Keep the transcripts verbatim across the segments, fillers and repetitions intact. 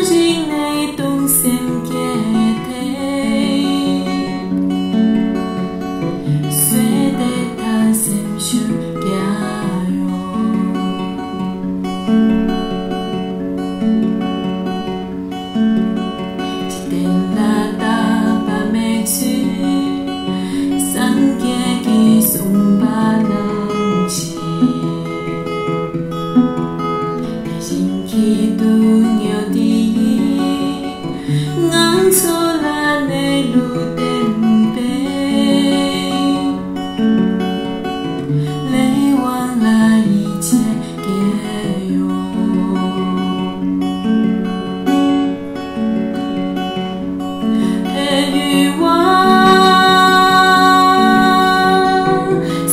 ནས་གཏོང་སེམས་བསྐྱེད་དེ། གསོལ་འདེབས་དང་སེམས་ཤུགས་རྒྱས་ཡོང་། འཇིག་རྟེན་ལ་བཏགས་པ་མེད་ཚུལ། སངས་རྒྱས་ཀྱིས་གསུངས་པ་ནང་བཞིན། དེ་བཞིན་གྱི་སྡུག་བསྔལ་འདི་ཡིས། ང་ཚོ་ལ་གནས་ལུགས་བསྟན་པའི། ལས་དབང་ལ་ཡིད་ཆེས་སྐྱེ་ཡོང་། དེ་ཡི་དབང་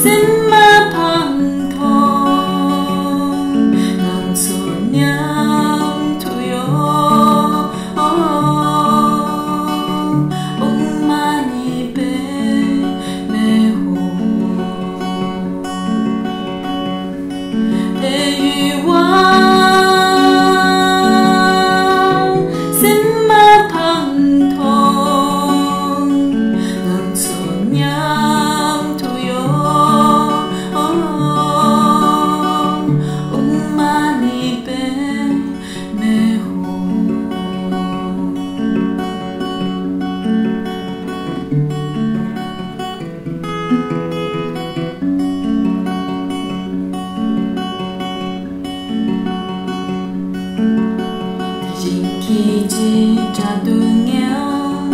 སེམས་མ་ཕམ་མཐོང་། ང་ཚོ་མཉམ་དུ་ཡོང་། ཨོཾ་མ་ཎི་པདྨེ་ཧཱུྃ། དེ་ཡི་དབང་སེམས་མ་ཕམ་མཐོང་། ང་ཚོ་མཉམ་དུ་ཡོང་། ཨོཾ་མ་ཎི་པདྨེ་ཧཱུྃ། དེ་རིང་གི་འཇིགས་སྐྲག་སྡུག་བསྔལ།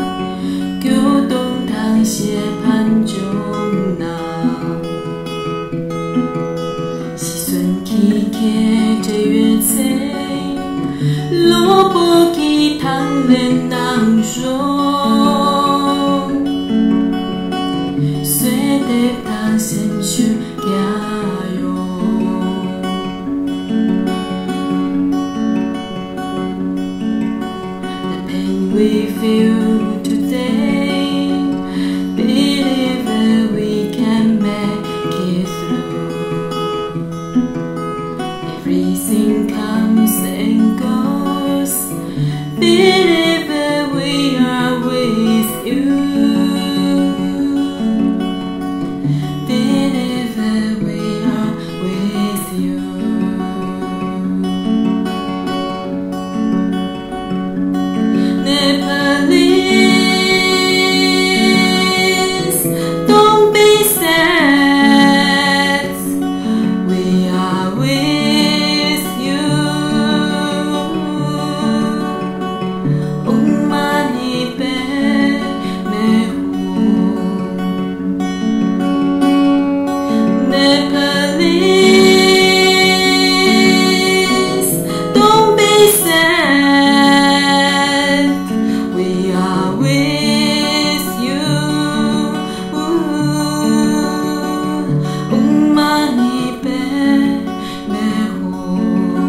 སྐྱོ་གདུང་དང་བཅས་ཕན་བྱུང་ན། ཤི་གསོན་གྱི་ཁྱད་འབྲེལ་ཡོད་ཚེ། གློ་བུར་གྱི་དང་ལེན་གནང་རོགས། གསོལ་འདེབས་དང་སེམས་ཤུགས་རྒྱས་ཡོང་། The pain we feel today, believe that we can make it through. Everything comes and goes, believe that we are with you. Believe that we are with you. Nepalese, don't be sad. We are with you. Om Mani Padme Hum. Nepalese, don't be sad. We are with you. Om Mani Padme Hum.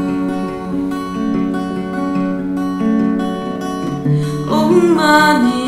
Om Mani